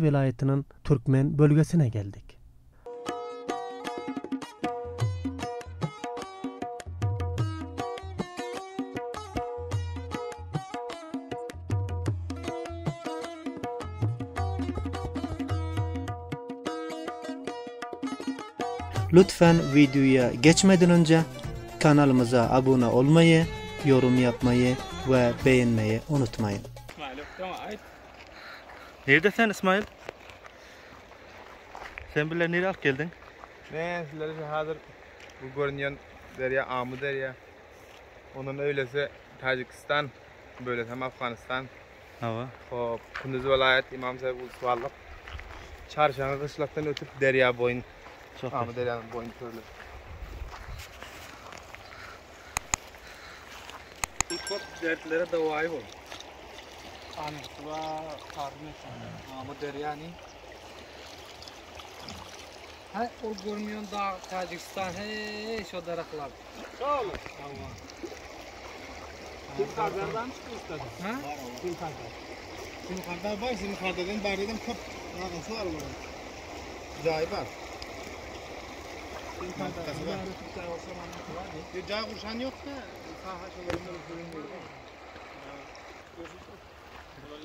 welaýatynyň türkmen bölgesine geldik. Lütfen videoya geçmeden önce kanalımıza abone olmayı, yorum yapmayı ve beğenmeyi unutmayın. Nirde sen Ismail? Sen bilen nirä alyp geldiň? Men sizlere şu hazır bu görünýän derýa Amu derýa. Ondan öýlesi Täjikistan, bölesi hem Afganistan. Hawa. Hop, Kunduz welaýat Imam Sahib Ulswallyk. Çarşaňa gyşlakdan ötüp derýa boýun. Çok Amu derýanyň boýun çöli. Köp dertlere dawaýy bol. Amu derýany. He, ol görünýän dag Täjigistan, he, şo daraklar. Şol. Hawa. Simkardan çykdy. Ha? Simkardan. Simkardan bar, Simkardan bardan köp nagasy bar onuň. Jaýy bar. Simkardasy bar. Bir jaý gurşan ýok da, saha şolardan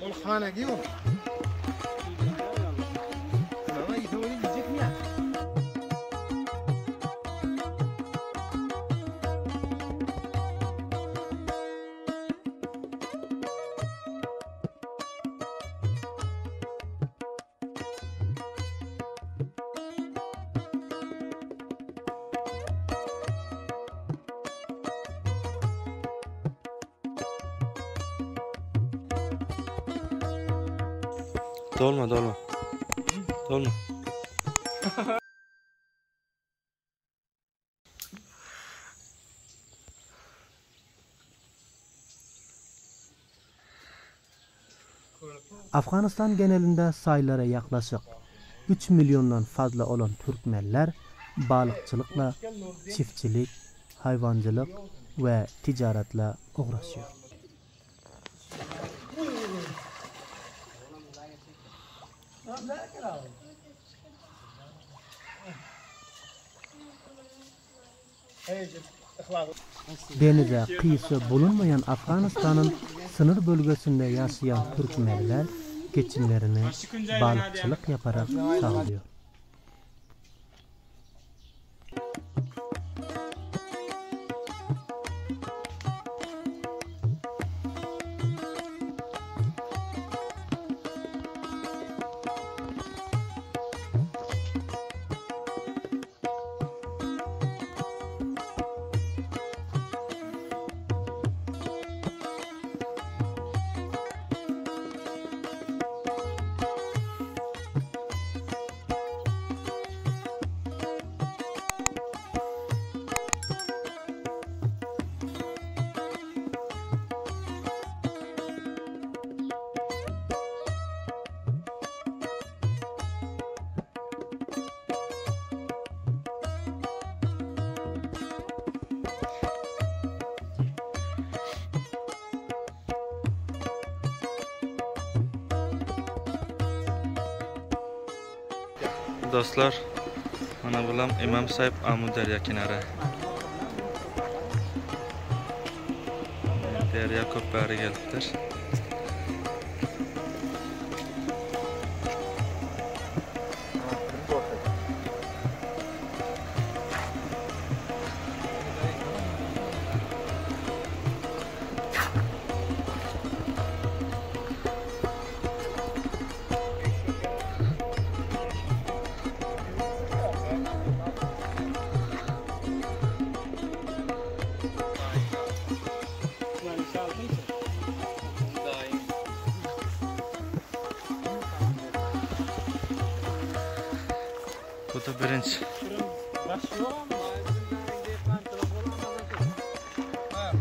Ol hanagi ol. Ama ise onu yiyecek mi ya? Dolma dolma. Dolma. Afganistan genelinde sayılara yaklaşık 3 milyondan fazla olan Türkmenler balıkçılıkla, çiftçilik, hayvancılık ve ticaretle uğraşıyor. Denize kıyısı bulunmayan Afganistan'ın sınır bölgesinde yaşayan Türkmenler geçimlerini balıkçılık yaparak sağlıyor. Dostlar, mana bulam Imam Sahib Amu derýa kenary. Derýa köp bäri gelipdir. Bu da birinç. Ha,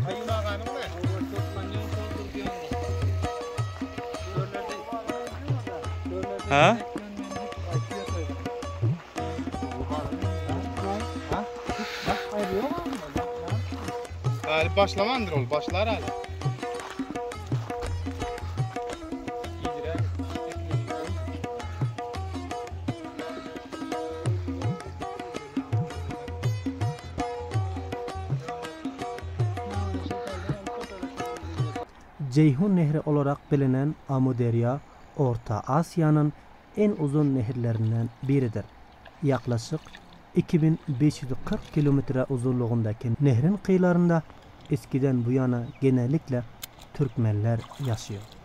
kayyum ağanın mı? Ha? Hali başlamandır ol, başlar hali. Jeýhun nehri olarak bilinen Amuderýa Orta Asiýanyň en uzun nehirlerinden biridir. Ýaklaşyk 2540 kilometre uzunlugyndaky nehriň kyýylarynda eskiden bu ýana genellikle türkmenler ýaşaýar.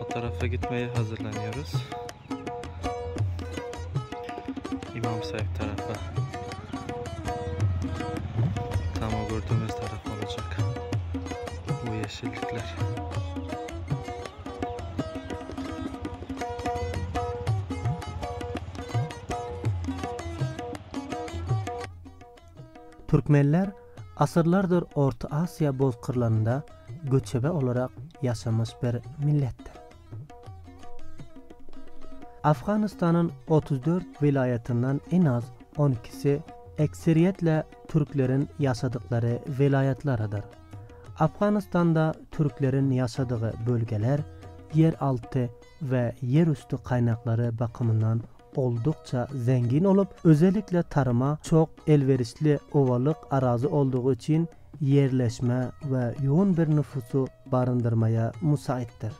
O tarafa gitmeye hazırlanıyoruz. İmam Sahip tarafa. Tam o gördüğümüz taraf olacak. Bu yeşillikler. Türkmenler asyrlardyr Orta Asiýa bozkyrlarynda göçebe olarak ýaşamyş bir milletdir. Afganystanyň 34 welaýatyndan en az 12-si ekseriýetle türkleriň ýaşadyklary welaýatlarydyr. Afganystanda türkleriň ýaşadygy bölgeler ýer alty we ýer üsti kaýnaklary bakymyndan oldukça zengin bolup, özellikle taryma çok elwerişli owalyk arazy boldugy üçin ýerleşme we ýoğun bir nüfusu barındyrmaya musaitdir.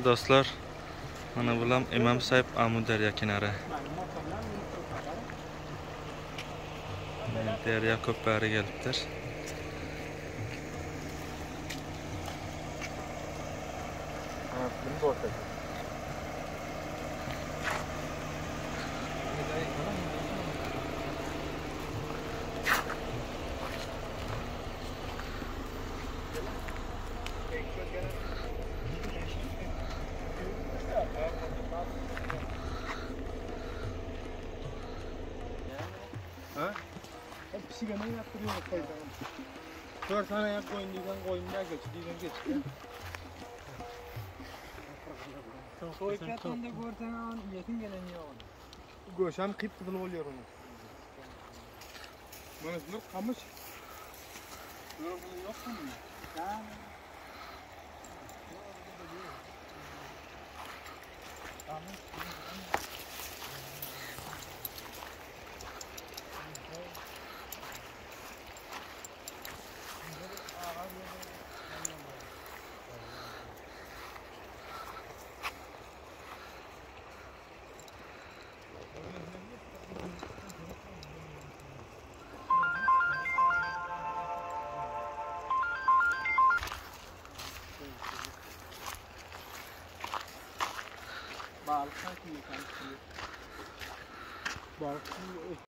Dostlar, mana bulam Imam Saýyp Amu derýa kenary. Derýa köp bäri gelipdir. Dört tane ayak koyun diýsen goýun däl geçi diýsen geçi. Soýup ýatanda görseň an iýesiň gelen ýok. Göşem gyp-gyzyl bolýar onuň. Mana şular kamyş. Şular bunun ýok mu? Balyk sanki ýekan. Balyk.